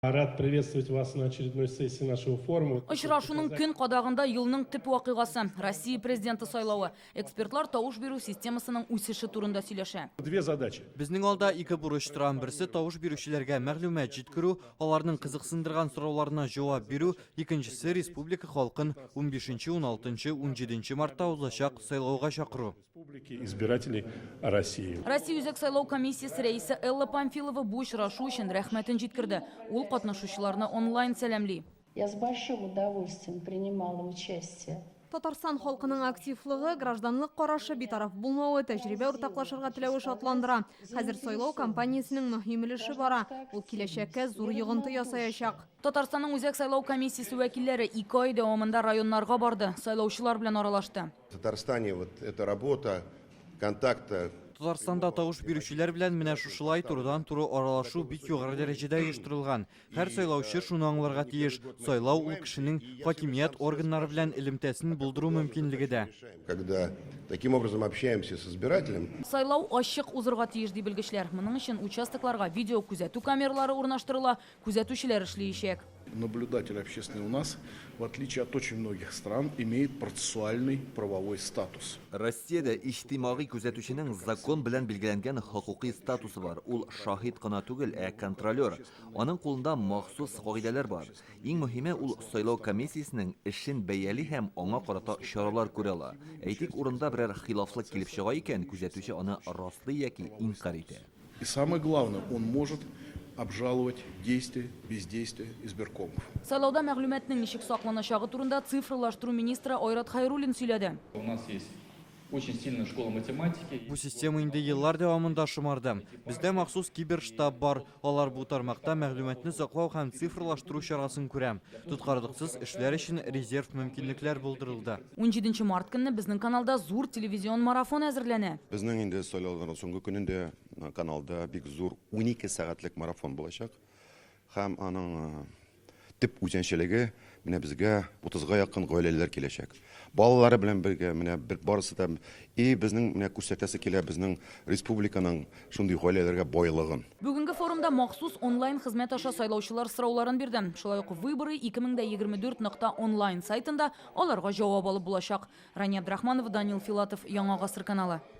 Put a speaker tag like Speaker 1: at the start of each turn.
Speaker 1: Рад приветствовать вас на очередной сессии нашего форума.
Speaker 2: Очрашуның көн кадагында елның төп вакыйгасы, Россия Президенты сайлавы. Экспертлар тавыш бирү системасының үсеше турында сөйләшә.
Speaker 1: Две задачи.
Speaker 3: Безнең алда ике бурыч тора. Берсе, тавыш бирүчеләргә мәгълүмат җиткерү, аларның кызыксындырган сорауларына җавап бирү, икенчесе, республика халкын унбишенче, уналтынчы, унҗиденче мартта узачак сайлауга чакыру.
Speaker 1: Республики избирателей России.
Speaker 2: Россия Үзәк сайлау комиссиясе рәисе Элла Памфилова бу очрашу өчен рәхмәтен җиткерде. Ул катнашучыларны онлайн сәламли.
Speaker 4: Я с большим удовольствием принимала участие.
Speaker 5: Татарстан халкының активлыгы, гражданлык карашы, битараф булмавы, тәҗрибә уртаклашырга теләве шатландыра. Хәзер сайлау кампаниясенең мөһим өлеше бара, ул киләчәккә зур йогынты ясаячак.
Speaker 2: Татарстанның Үзәк сайлау комиссиясе вәкилләре ике ай дәвамында районнарга барды, сайлаучылар белән аралашты.
Speaker 6: В Татарстане вот эта работа контакта.
Speaker 3: Татарстанда тавыш бирүчеләр белән менә шушылай турыдан-туры аралашу бик югары дәрәҗәдә оештырылган. Һәр сайлаучы шуны аңларга тиеш, сайлау ул кешенең хакимият органнары белән элемтәсен булдыру мөмкинлеге дә.
Speaker 6: Когда таким образом общаемся с избирателем.
Speaker 2: Сайлау ачык узырга тиеш, ди белгечләр. Моның өчен участокларга видеокүзәтү камералары урнаштырыла, күзәтүчеләр эшлиячәк.
Speaker 7: Наблюдатель общественный у нас, в отличие от очень многих стран, имеет процессуальный правовой статус.
Speaker 8: Россиядә иҗтимагый күзәтүченең закон белән билгеләнгән хокукый статусы бар. Ул шаһит кына түгел, ә контролер. Аның кулында махсус кагыйдәләр бар. Иң мөһиме, ул сайлау комиссиясенең эшен бәяли һәм аңа карата чаралар күрә ала. Әйтик, урында берәр хилафлык килеп чыга икән, күзәтүче аны раслый яки инкарь итә.
Speaker 7: И самое главное, он может обжаловать действия, бездействие избиркомов.
Speaker 2: Сайлауда мәгълүматның ничек сакланачагы турында цифрлаштыру министры Айрат Хәйруллин сөйләде.
Speaker 9: У нас есть очень сильная школа математики.
Speaker 3: Бу система инде еллар дәвамында шомарды. Бездә махсус киберштаб бар. Алар бу тармакта мәгълүматны саклау һәм цифрлаштыру чарасын күрә. Тоткарлыксыз эшләр өчен резерв мөмкинлекләр булдырылды.
Speaker 2: Унҗиденче март көнне безнең каналда зур телевизион марафон әзерләнә.
Speaker 6: Безнең инде сайлауларның соңгы көнендә каналда бик зур 12 сәгатьлек марафон булачак. Һәм аның төп үзенчәлеге менә безгә 30-га якын гаиләләр киләчәк. Балалары белән бергә менә бер барысы да и безнең менә күрсәтәсе килә безнең республиканың шундый гаиләләргә байлыгын.
Speaker 2: Бүгенге форумда махсус онлайн хезмәт аша сайлаучылар сорауларын бирде. Шулай ук Выборы 2024 нокта онлайн сайтында аларга җавап алып булачак. Рания Абдрахманова, Данил Филатов, Яңа Гасыр каналы.